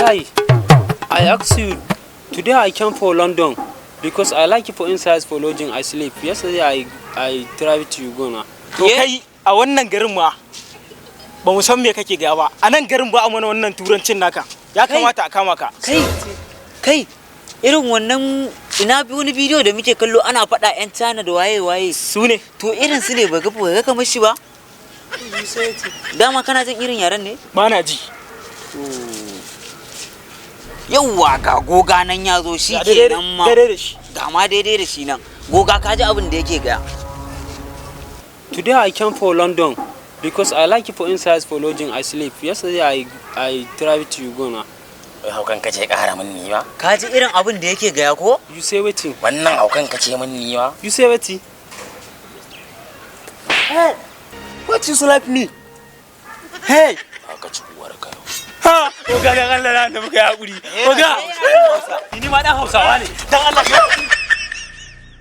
Guy, I ask you, today I came for London because I like it for inside for lodging I sleep. Yesterday I travel to Uganda. To kai, a wannan garin ma ba mu san me kake gaya ba. A nan garin ba a mana wannan turancin naka. Ya Kai. kamata a kama ka. Kai kai, irin wannan ina bi wani bidiyo da muke kallo ana faɗa yan China da waye waye. Su ne. To irin su ne, ba ga kamar shi ba. Dama kana jin irin yaren ne? Ba na ji. Yauwa, ga goga nan ya zo shi Ga daidai kenan ma. Daidai da shi. Ga ma daidai da shi nan. Goga, ka ji abin da yake gaya. Today I came for London because I like it for inside for lodging I sleep. Yesterday I travel to Uganda. Wai haukan kace kara min ni ma? Ka ji irin abin da yake gaya ko? You say wetin? Wannan haukan kace min ni ma? You say wetin? Hey, what you slap me? Hey! Ka ci uwar ka yau. Ha! Oga, dan Allah na muka yi hakuri. Oga! Ni ma dan Hausawa ne. Dan Allah.